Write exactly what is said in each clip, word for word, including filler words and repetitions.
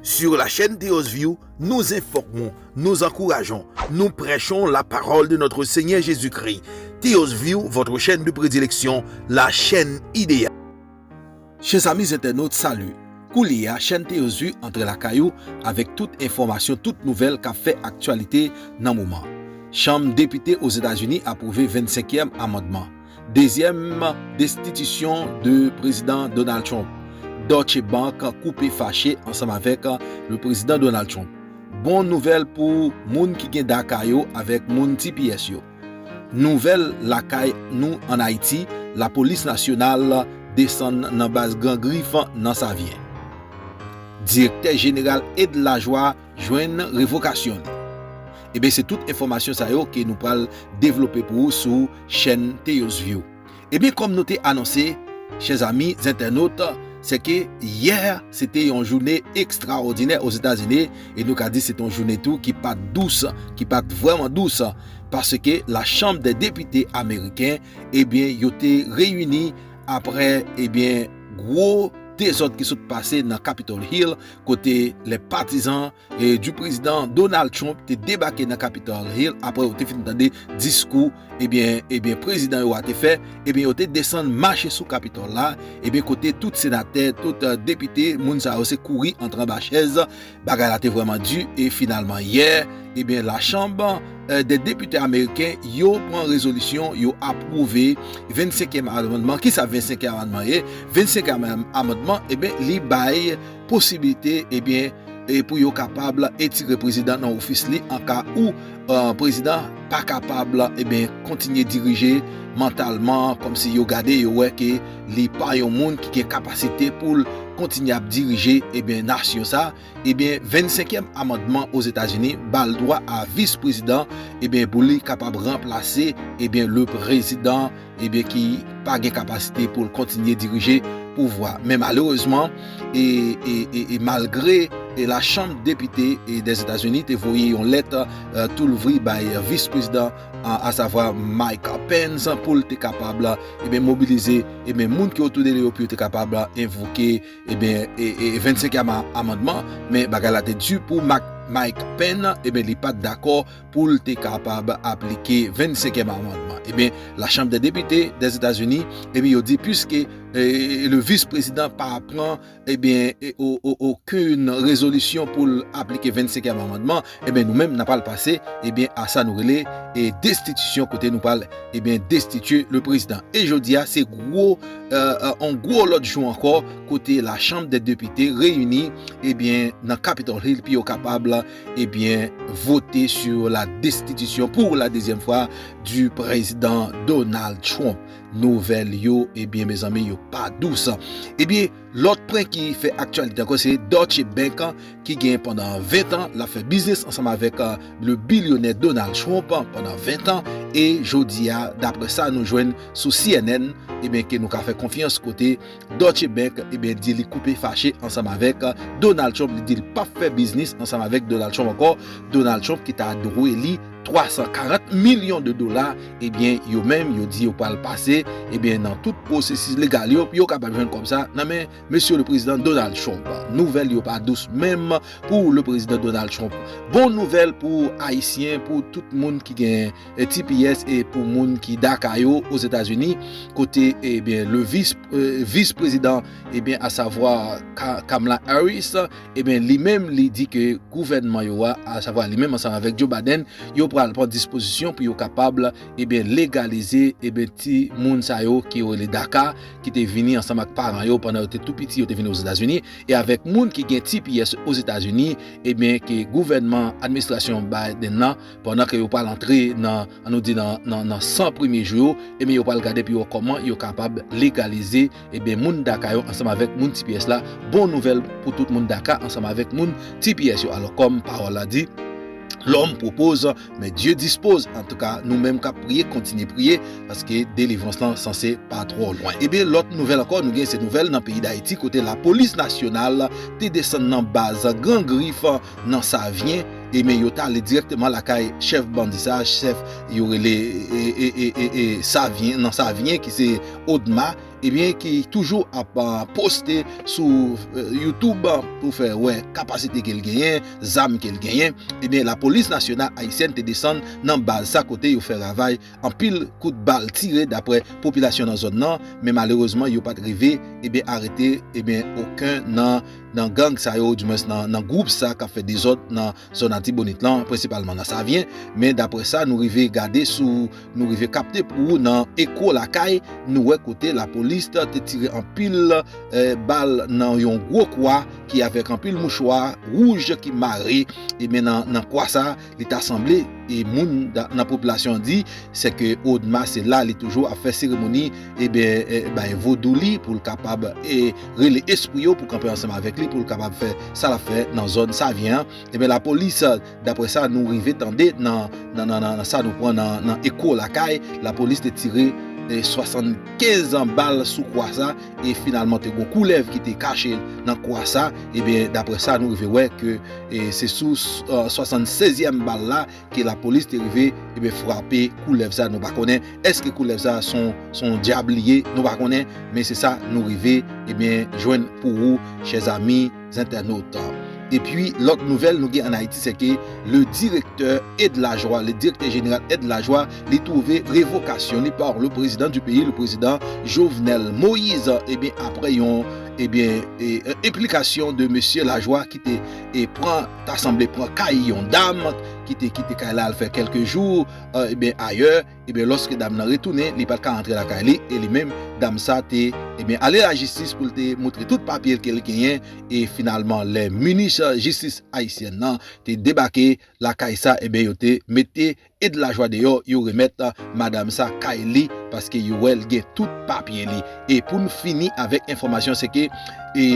Sur la chaîne Theos View, nous informons, nous encourageons, nous prêchons la parole de notre Seigneur Jésus-Christ. Theos View, votre chaîne de prédilection, la chaîne idéale. Chè zanmi entènot, sali. Koulye a, chèn Theos View antre lakay ou avèk tout enfòmasyon, tout nouvèl k ap fè aktyalite nan moman. Chanm depite Ozetazini apwouve vennsenkyèm amandman. Dezyèm destitisyon de prezidan Donald Trump. Deutsche Bank koupe fache ansanm avèk le prezidan Donald Trump. Bon nouvèl pou moun ki gen daka yo avèk moun T P S yo. Nouvèl lakay nou ann Ayiti, lapolis nasyonal desann nan baz Gran Grif nan Savyen. Direktè jeneral Ed Lajoie jwenn revokasyon li. Ebyen, se tout enfòmasyon sa yo ke nou pral devlope pou ou sou chèn Theos View. Ebyen, kòm nou te anonse, chè zanmi entènot, se ke yè, se te yon jounen ekstraòdinè Ozetazini, e nou ka di se te yon jounen tou ki pa t dous, ki pa t vrèman dous, paske la Chambre des Députés américains, ebyen, yo te reyini apre, ebyen, gwo dezòd ki sot pase nan Capitol Hill, kote lè patizan e, du prezidan Donald Trump te debake nan Capitol Hill apre yo te fin tande diskou, ebyen, ebyen, prezidan yo a te fè, ebyen, yo te desann mache sou Capitol la, ebyen, kote tout senatè, tout, eh, depite, moun sa yo se kouri antre anba chèz, bagay la te vrèman di, e finalman yè, ebyen, la Chambre, eh, des députés américains, yo pran rezolisyon, yo apwouve vennsenkyèm amandman. Kisa vennsenkyèm amandman ye? Vennsenkyèm amandman, ebyen, li bay posiblite, ebyen, e pou yo kapab etire prezidan nan ofis li an ka ou, eh, prezidan pa kapab, ebyen, kontinye dirije mantalman, kòmsi yo gade, yo wè ke li pa yon moun ki gen kapasite pou l kontinye ap dirije, ebyen, nasyon sa. Ebyen, vennsenkyèm amandman Ozetazini ba l dwa a vis prezidan, ebyen, pou li kapab ranplase, ebyen, le prezidan, ebyen, ki pa gen kapasite pou l kontinye dirije pouvwa. Men malerezman, e, e, e, e malgre, e, la Chanm Depite, e, Dèzetazini te voye yon lèt, eh, tou louvri bay vis prezidan, a, asavwa Mike Pence, pou l te kapab, ebyen, mobilize, ebyen, moun ki otou de li yo pou yo te kapab envoke, ebyen, e, e, vennsenkyèm a-, amandman, men bagay la te di pou Mac-, Mike Pence, ebyen, li pa t dakò pou l te kapab aplike vennsenkyèm amandman. Ebyen, la Chambre des Députés des États-Unis, ebyen, yo di, puiske, e, le vis prezidan pa pran, ebyen, e, o-, o-, okenn rezolisyon pou l aplike vennsenkyèm amandman, ebyen, nou menm, n ap al pase, ebyen, a sa nou rele, e, destitisyon, kote nou pral, ebyen, destitye le prezidan. E jodi a, se gwo, e, e, on gwo lòt jou ankò, kote la Chambre des Députés reyini, ebyen, nan Capitol Hill, pou yo kapab, ebyen, vote sur la destitution pour la deuxième fois du président Donald Trump. Nouvèl yo, ebyen, mezanmi, yo pa dous. Ebyen, lòt pwen ki fè aktyalite ankò, se Deutsche Bank, ki gen pandan ven tan, l ap fè biznis ansanm avèk, e, le bilyonè Donald Trump, pandan ven tan, e jodi a, daprè sa nou jwenn sou C N N, ebyen, ke nou ka fè konfyans, kote Deutsche Bank, ebyen, di li koupe fache ansanm avèk, e, Donald Trump. Li di l p ap fè biznis ansanm avèk Donald Trump ankò. Donald Trump ki ta dwe li twa san karant milyon de dola, ebyen, yo menm, yo di yo pral pase, ebyen, nan tout pwosesis legal yo, pou yo kapab jwenn kòb sa nan men mesye le prezidan Donald Trump. Nouvèl yo pa dous menm pou le prezidan Donald Trump. Bon nouvèl pou Ayisyen, pou tout moun ki gen, e, T P S e pou moun ki daka yo Ozetazini, kote, ebyen, le vis, e, vis prezidan, ebyen, asavwa Ka-, Kamala Harris, ebyen, li menm, li di ke gouvènman yo a, asavwa li menm ansanm avèk Joe Biden, yo pral pran dispozisyon pou yo kapab, ebyen, legalize, ebyen, ti moun sa yo ki yo rele daka, ki te vini ansanm ak paran yo pandan yo te tou piti, yo te vini Ozetazini, e avèk moun ki gen T P S Ozetazini, ebyen, ke gouvènman, administrasyon Biden nan, pandan ke yo pral antre nan, ann nou di nan, nan, nan san premye jou yo, ebyen, yo pral gade pou yo wè kòman yo kapab legalize, ebyen, moun daka yo ansanm avèk moun T P S la. Bon nouvèl pou tout moun daka ansanm avèk moun T P S yo. Alò, kòm pawòl la di, l'homme propose, mais Dieu dispose. Antouka, nou menm k ap priye, kontinye priye, paske delivrans lan sanse pa twò lwen. Ebyen, lòt nouvèl ankò, nou gen se nouvèl nan peyi Dayiti, kote lapolis nasyonal te desann nan baz Gran Grif nan Savyen, ebyen, yo t ale dirèkteman lakay chèf bandi sa, chèf yo rele, e, e, e, e, e, Savyen, nan Savyen, ki se Odma, ebyen, ki toujou ap, ah, poste sou, eh, YouTube pou fè wè kapasite ke l genyen, zam ke l genyen, ebyen, Lapolis Nasyonal Ayisyèn te desann nan baz sa kote yo fè ravaj, anpil kout bal tire dapre popilasyon nan zòn nan, men malerezman, yo pa t rive, ebyen, arete, ebyen, okenn nan, nan gang sa yo, oudimwens nan, nan gwoup sa k ap fè dezòd nan zòn Atibonit lan, prensipalman nan Savyen. Men dapre sa, nou rive gade sou, nou rive kapte pou ou nan Echo Lakay, nou wè kote lapolis te tire anpil, eh, bal nan yon gwo kwa ki avèk anpil mouchwa wouj ki mare, ebyen, nan, nan kwa sa, li ta sanble, e moun da-, nan popilasyon an di, se ke Odma se la li toujou ap fè seremoni, ebyen, eh, bay vodou li pou l kapab, eh, rele espri yo pou kanpe ansanm avèk li, pou l kapab fè sa l ap fè nan zòn Savyen an. Ebyen, lapolis, dapre sa nou rive tande nan, nan, nan, nan, nan sa nou pran nan, nan Echo Lakay, lapolis te tire, eh, swasannkenz bal sou kwa sa, e finalman te gon koulèv ki te kache nan kwa sa. Ebyen, dapre sa nou rive wè ke, eh, se sou, eh, swasannsèzyèm bal la ke lapolis te rive, ebyen, frape koulèv sa. Nou pa konnen èske koulèv sa son, son dyab li ye, nou pa konnen, men se sa nou rive, ebyen, jwenn pou ou, chè zami entènot. Epi, lòt nouvèl nou gen ann Ayiti, se ke le directeur Ed Lajoie, le directeur général Ed Lajoie, li twouve revokasyon li par le président du pays, le président Jovenel Moïse, ebyen, apre yon, ebyen, e, e, enplikasyon de mesye Lajoie ki te, e, pran, ta sanble pran kay yon dam, ki te kite kay la al fè kèlke jou, e, ebyen, ayè, ebyen, lòske dam nan retounen, li pa t ka antre lakay li, e li menm, dam sa te, ebyen, ale lajistis pou l te montre tout papye l ke l genyen, e finalman, lè minis jistis ayisyèn nan te debake lakay sa, ebyen, yo te mete Ed Lajoie deyò, yo remèt, a, madanm sa kay li, paske yo wè l gen tout papye li. E pou n fini avèk enfòmasyon, se ke, e,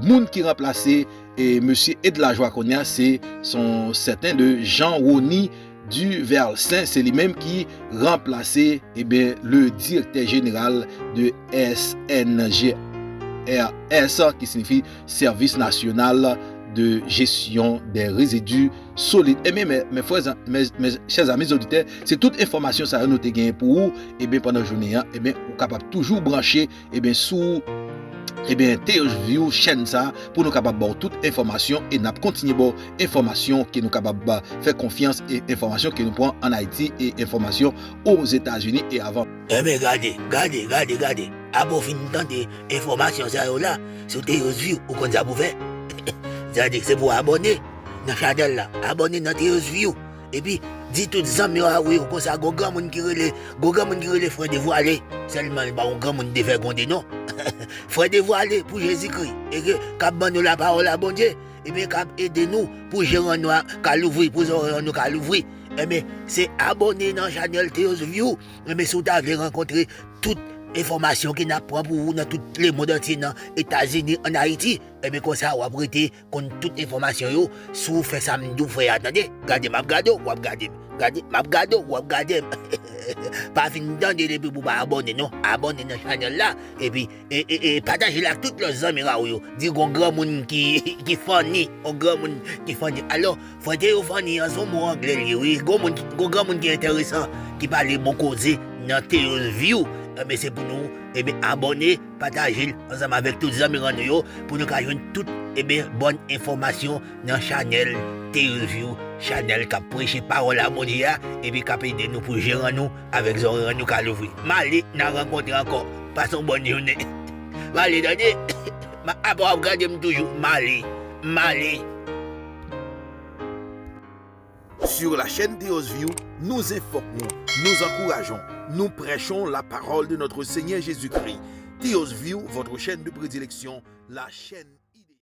moun ki ranplase, e, mesye Ed Lajoie kounye a, se son sèten de Jean Rony Duversaint, se li menm ki ranplase, ebyen, le directeur général de S N G R S, ki siyifi Service National de Gestion des Résidus Solides. Ebyen, mes, mes frères, mes, mes chers amis auditeurs, se tout enfòmasyon sa yo nou te genyen pou ou. Ebyen, pandan jounen an, ebyen, ou kapab toujou branche, ebyen, sou, ebyen, Teos View, chèn sa, pou nou kapab ba w tout enfòmasyon, e n ap kontinye ba w enfòmasyon ke nou kapab, a, fè konfyans, e enfòmasyon ke nou pran ann Ayiti, e enfòmasyon Ozetazini e avan. Enben, gade, gade, gade, gade. Apre w fin tande enfòmasyon sa yo la, sou Teos View, ou konn sa pou fè. Gade, se pou w abòne nan chanèl la. Abòne nan Teos View. Epi, di tout zanmi w a ou yo, konsa gon granmoun ki rele, gon granmoun ki rele Frè Devwale. Sèlman, li pa yon granmoun de fè gonde, non. Frè Devwale pou Jezikri. E ke k ap ban nou lapawòl a Bondye. Ebyen, k ap ede nou pou je an nou a ka louvri, pou zòrèy an nou ka louvri. Ebyen, se abòne nan chanèl Teos View. Ebyen, si w ta vle rankontre tout enfòmasyon ke n ap pran pou ou nan tout lemonn antye, nan Etazini, ann Ayiti, ebyen, konsa w ap rete konn tout enfòmasyon yo, si w fè sa m di w fè a, tande. Gade, m ap gade w, w ap gade m. Gade, m ap gade w, w ap gade m. Pa fin tande l epi pou w pa abòne, non. Abòne nan chanèl la, epi, e, e, e pataje l ak tout lòt zanmi a ou yo. Di gon granmoun ki, ki funny, gon granmoun ki funny. Alò, Frè Teofani an, se yon mo angle l ye, wi. Gon moun ki, gon granmoun ki enteresan, ki pale bon koze nan Teos View. Ebyen, se pou nou, ebyen, abòne, pataje l ansanm avèk tout zanmi an nou yo, pou nou ka jwenn tout, ebyen, bòn enfòmasyon nan chanèl Teos View, chanèl k ap preche pawòl a Bondye a, epi k ap ede nou pou je an nou avèk zòrèy an nou ka louvri. M ale, n a rankontre ankò. Pase yon bòn jounen. M ale, tande. M a, apa w ap gade m toujou. M ale. M ale. Sur la chaîne Teos View, nous informons, nous encourageons, nous prêchons la parole de notre Seigneur Jésus-Christ. Teos View, votre chaîne de prédilection, la chaîne